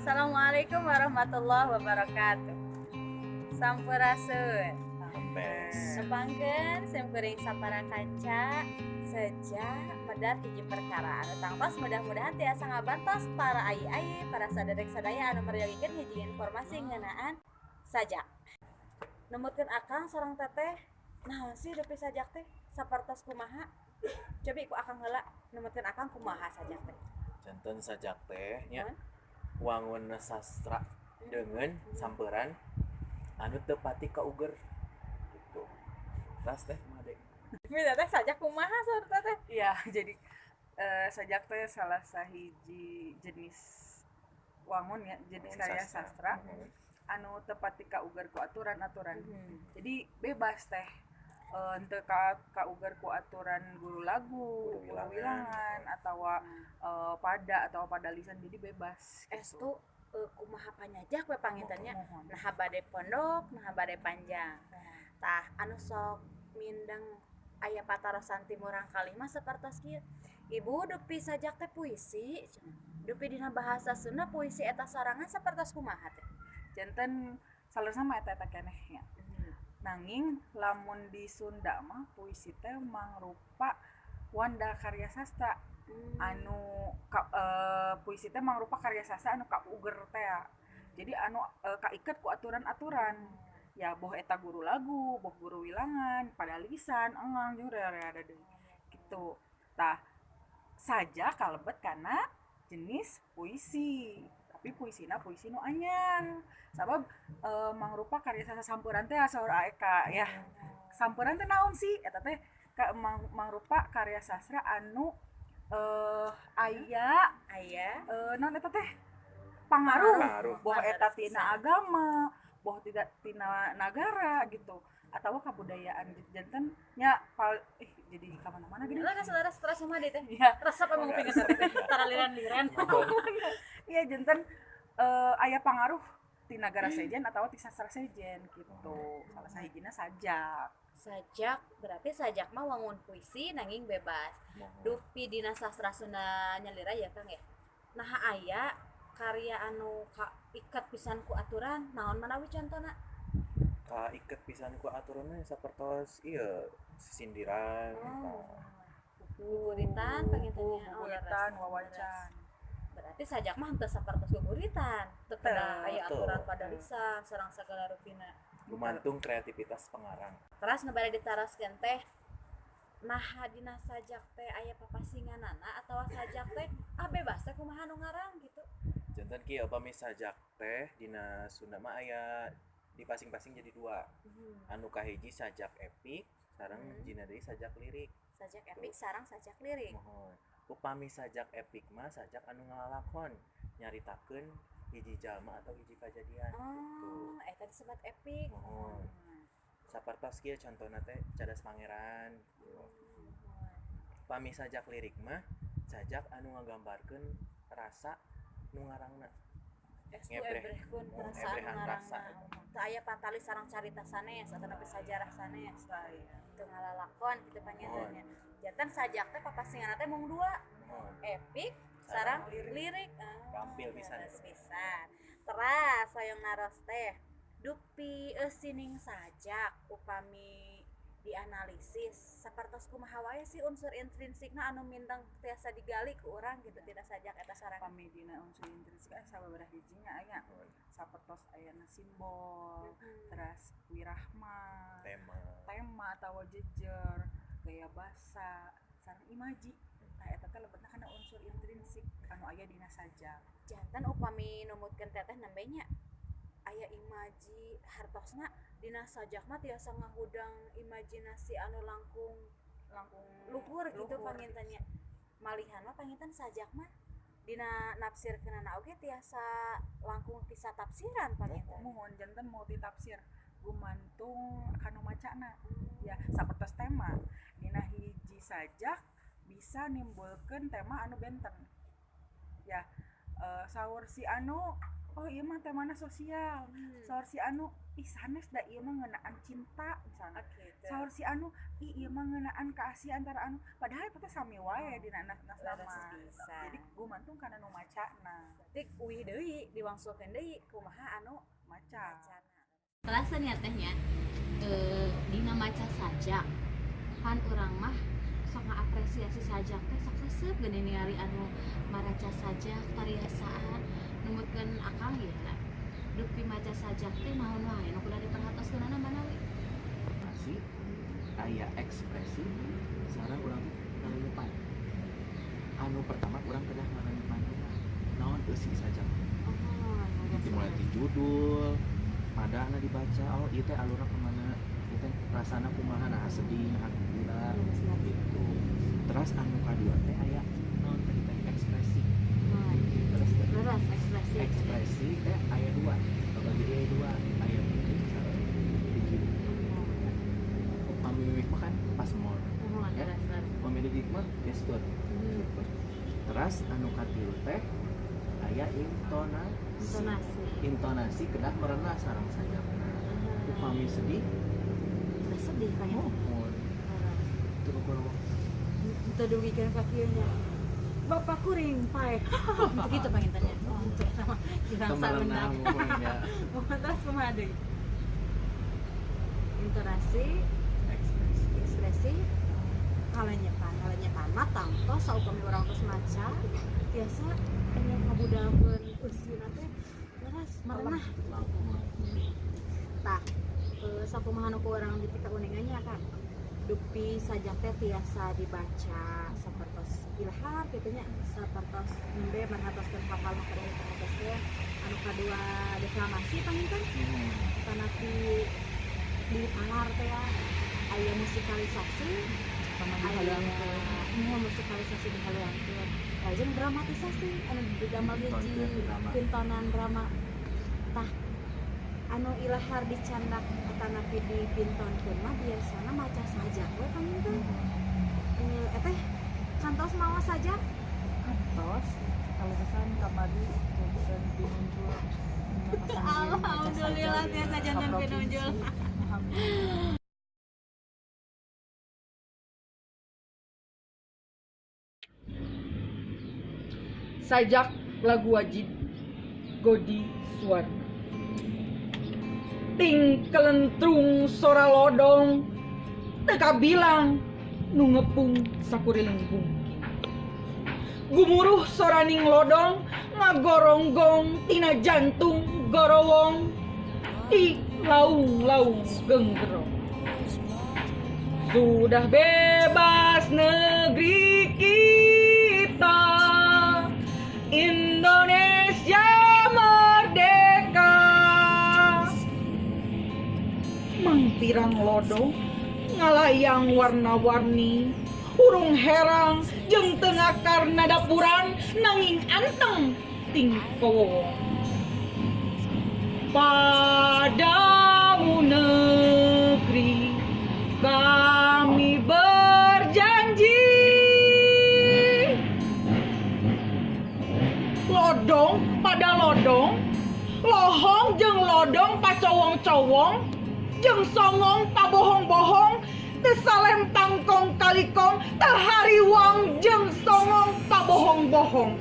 Assalamualaikum warahmatullahi wabarakatuh. Sampurasun. Nepangkeun simkuring sapara kanca sejak medar hiji perkara anu tangtos mudah-mudahan tiasa ngabantos para ai-ai, para saderek sadaya anu meryogikeun hiji informasi ngeunaan sajak. Numutkeun akang sareng teteh, naon sih dupi sajak teh? Sapertos kumaha? Cobi ku akang heula, numutkeun akang kumaha sajak teh? Janten sajak teh nya wangun sastra dengan samperan anu teu pati kauger gitu. Tas teh made. Tapi teteh sajak kumaha saur teteh? Iya, jadi sajak teh salah sahiji jenis wangun ya, jenis karya sastra anu teu pati kauger ku aturan-aturan. Jadi bebas teh. Henteu kauger ku aturan guru lagu, guru wilangan atawa pada atau pada lisan, jadi bebas. Estu kumaha panyajak we pangintennya. Naha bade pondok, naha bade panjang. Tah anu sok mindeng aya patarosan ti murangkalih mah sapertos kieu. Ibu dupi sajak teh puisi, dupi dina bahasa Sunda puisi eta sorangan sapertos kumaha teh? Janten saleresna mah eta-eta keneh nya. Nanging lamun di Sunda mah puisi teh mangrupa wanda karya sastra anu puisi teh mangrupa karya sastra anu kauger teh. Jadi anu kaiket ku aturan-aturan. Ya boh eta guru lagu, boh guru wilangan, pada lisan, engang jeung rea-rea deui. Gitu. Tah sajak kalebet kana jenis puisi. Tapi puisina puisi nu anyar. Sabab mangrupa karya sastra sampuran teh saur Aeka ya. Sampuran teh naon sih? Eta teh mangrupa karya sastra anu aya naon eta teh pangaruh, boh eta tina agama, boh tidak tina nagara gitu atau kabudayaan janten nya jadi ka mana-mana gini. Lah saudara stres mah teh. Ya. Resep emang kuping teh taraliran-liran. Iya janten aya pangaruh ti nagara sejen atau ti sastra sejen gitu. Salah sahijina sajak. Sajak berarti sajak mah wangun puisi nanging bebas. Dupi dina sastra Sunda nyalira ya Kang ya. Naha aya karya anu iket pisan ku aturan naon manawi contona? Ka iket pisan ku aturanna sapertos ieu sisindiran, guguritan pangintennya, guguritan, wawacan. Berarti sajak mah henteu sapertos guguritan, teu kedah aya aturan pada lisan sareng sagala rupina. Gumantung kreativitas pengarang. Teras nu bade ditaroskeun teh naha dina sajak teh aya papasinganana atawa sajak teh bebas teh kumaha nu ngarang gitu. Janten kieu upami sajak teh dina Sunda mah aya dipasing-pasing jadi dua. Anu kahiji sajak epik sareng jina deui sajak lirik. Sajak epik sareng sajak lirik. Mohon. Upami sajak epik mah sajak anu ngalalakon nyaritakeun hiji jalma atau hiji kajadian. Oh, eta disebut epik. Mohon. Sapertos kieu contona teh Cadas Pangeran. Upami sajak lirik mah sajak anu ngagambarkeun rasa nu ngarangna. Ngebrehkeun perasaan ngarangna. Teu aya patalis sareng carita sanes atau nepi sajarah sanes. Teu ngalalakon kitu pangintennya. Janten sajak teh papasinganna teh mung dua. Epik sareng lirik. Gampil pisan. Pisan. Teras hoyong naros teh dupi eusining sajak upami dianalisis sapertos kumaha wae sih unsur intrinsikna anu mindeng tiasa digali ku urang gitu tina sajak eta sareng. Pami dina unsur intrinsik aya sababaraha hiji nya aya sapertos ayana simbol, teras wirahma, tema atawa jejer, gaya basa, sareng imaji. Tah eta teh lebetna kana unsur intrinsik anu aya dina sajak. Janten upami numutkeun teteh nembe nya aya imaji hartosna dina sajak mah tiasa ngahudang imajinasi anu langkung luhur gitu pangintennya. Malihan mah panginten sajak mah dina nafsirkeunana oge tiasa langkung bisa tafsiran panginten. Muhun janten multi tafsir gumantung kanu macana. Ya sapertos tema dina hiji sajak bisa nimbulkeun tema anu benten. Ya saur si anu Oh ieu mah temana sosial. Saur si anu ih sanes da ieu mah ngeunaan cinta misalna. Saur si anu ih ieu mah ngeunaan kaasih antara anu, padahal eta teh sami wae dina nas-nasna mah. Jadi gumantung kana nu macana. Berarti uih deui diwangsulkeun deui kumaha anu maca. Terasa nih tehnya dina maca sajak pan urang mah sok ngapresiasi sajak teh sok resep geuning ningali anu maraca sajak tariasaan numutkeun akang ya dupi maca sajak teh naon wae nu kudu diperhatoskeunana manawi masih aya ekspresi sareng urang ngalenyepan. Anu pertama urang kedah ngalenyepan naon eusi sajak. Dimulai ti judul madana dibaca, oh ieu teh alurna kumaha, ieu teh rasana kumaha, nah sedih, nah gembira gitu. Terus anu kadua teh aya naon tadi teh ekspresi. Terus leres ekspresi. Ekspresi teh aya dua, kabagi aya dua, aya mimik sareng digit. Upami mimik mah kan pasemon. Ya. Upami digit mah gestur. Terus anu katilu teh aya intonasi. Intonasi kedah merenah sareng sajakna. Upami sedih, sedih kayak. Oh, teu Teu dugikeun ka kieu nya. Bapak kuring pae. Begitu pangintennya. Oh, kirang merenah mun ya. Terus kumaha deui? Intonasi, ekspresi. Ekspresi kalenyepan, kalenyepan mah tangtos saupami urang tos maca biasa nya ngabudalkeun eusina teh leres merenah. Tah, sakumaha nu ku urang dipikauningan nya Kang. Dupi sajak teh tiasa dibaca sapertos ilhar kitu nya, sapertos nembe merhatoskeun hal-hal nu kudu diperhatoskeun. Anu kadua deklamasi panginten. Tanapi di talar teh ya aya musikalisasi, aya musikalisasi dihaluangkeun. Lajeng dramatisasi anu didamel hiji pintonan drama. Tah anu ilahar dicandak atanapi dipintonkeun mah biasana maca sajak we panginten. Eteh kantos mawa sajak? Kantos kaleresan kamari janten pinunjul. Alhamdulillah tiasa janten pinunjul. Sajak lagu wajib Godi Suwarna. Ting kelentrung sora lodong teu kabilang nu ngepung sakuriling bungking. Gumuruh soraning lodong ngagoronggong tina jantung gorowong di laung-laung genggerong. Sudah bebas negeri kita, Indonesia merdeka. Mangpirang lodong ngalayang warna-warni, hurung herang jeung teu ngakar nadapuran nanging anteng ting kowong. Padamu negeri kami berjanji. Lodong pada lodong, lohong jeung lodong pacowong-cowong, jeung songong pabohong-bohong, teu salem tangkong kalikong, teu hariwang jeung songong pabohong-bohong.